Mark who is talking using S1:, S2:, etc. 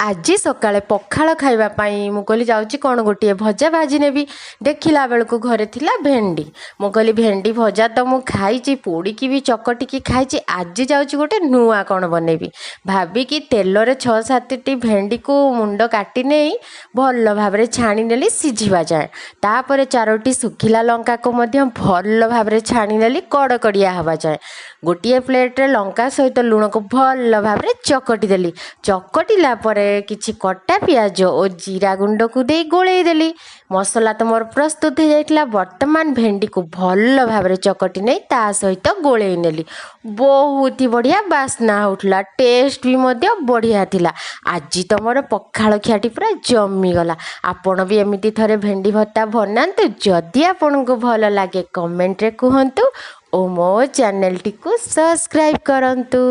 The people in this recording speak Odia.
S1: ଆଜି ସକାଳେ ପଖାଳ ଖାଇବା ପାଇଁ ମୁଁ କହିଲି ଯାଉଛି କ'ଣ ଗୋଟିଏ ଭଜା ଭାଜି ନେବି। ଦେଖିଲା ବେଳକୁ ଘରେ ଥିଲା ଭେଣ୍ଡି। ମୁଁ କହିଲି ଭେଣ୍ଡି ଭଜା ତ ମୁଁ ଖାଇଛି, ପୋଡ଼ିକି ବି ଚକଟିକି ଖାଇଛି, ଆଜି ଯାଉଛି ଗୋଟେ ନୂଆ କ'ଣ ବନେଇବି ଭାବିକି ତେଲରେ 6-7ଟି ଭେଣ୍ଡିକୁ ମୁଣ୍ଡ କାଟି ନେଇ ଭଲ ଭାବରେ ଛାଣିନେଲି ସିଝିବା ଯାଏଁ। ତାପରେ 4ଟି ଶୁଖିଲା ଲଙ୍କାକୁ ମଧ୍ୟ ଭଲ ଭାବରେ ଛାଣିନେଲି କଡ଼କଡ଼ିଆ ହେବା ଯାଏଁ। ଗୋଟିଏ ପ୍ଲେଟ୍ରେ ଲଙ୍କା ସହିତ ଲୁଣକୁ ଭଲ ଭାବରେ ଚକଟି ଦେଲି। ଚକଟିଲା ପରେ କିଛି କଟା ପିଆଜ ଓ ଜିରା ଗୁଣ୍ଡକୁ ଦେଇ ଗୋଳେଇ ଦେଲି। ମସଲା ତ ମୋର ପ୍ରସ୍ତୁତ ହେଇଯାଇଥିଲା। ବର୍ତ୍ତମାନ ଭେଣ୍ଡିକୁ ଭଲ ଭାବରେ ଚକଟି ନେଇ ତା ସହିତ ଗୋଳେଇ ନେଲି। ବହୁତ ହି ବଢ଼ିଆ ବାସ୍ନା ହେଉଥିଲା, ଟେଷ୍ଟ ବି ମଧ୍ୟ ବଢ଼ିଆ ଥିଲା। ଆଜି ତ ମୋର ପଖାଳ ଖିଆଟି ପୁରା ଜମିଗଲା। ଆପଣ ବି ଏମିତି ଥରେ ଭେଣ୍ଡି ଭର୍ତ୍ତା ବନାନ୍ତୁ। ଯଦି ଆପଣଙ୍କୁ ଭଲ ଲାଗେ କମେଣ୍ଟରେ କୁହନ୍ତୁ ଓ ମୋ ଚ୍ୟାନେଲଟିକୁ ସବସ୍କ୍ରାଇବ୍ କରନ୍ତୁ।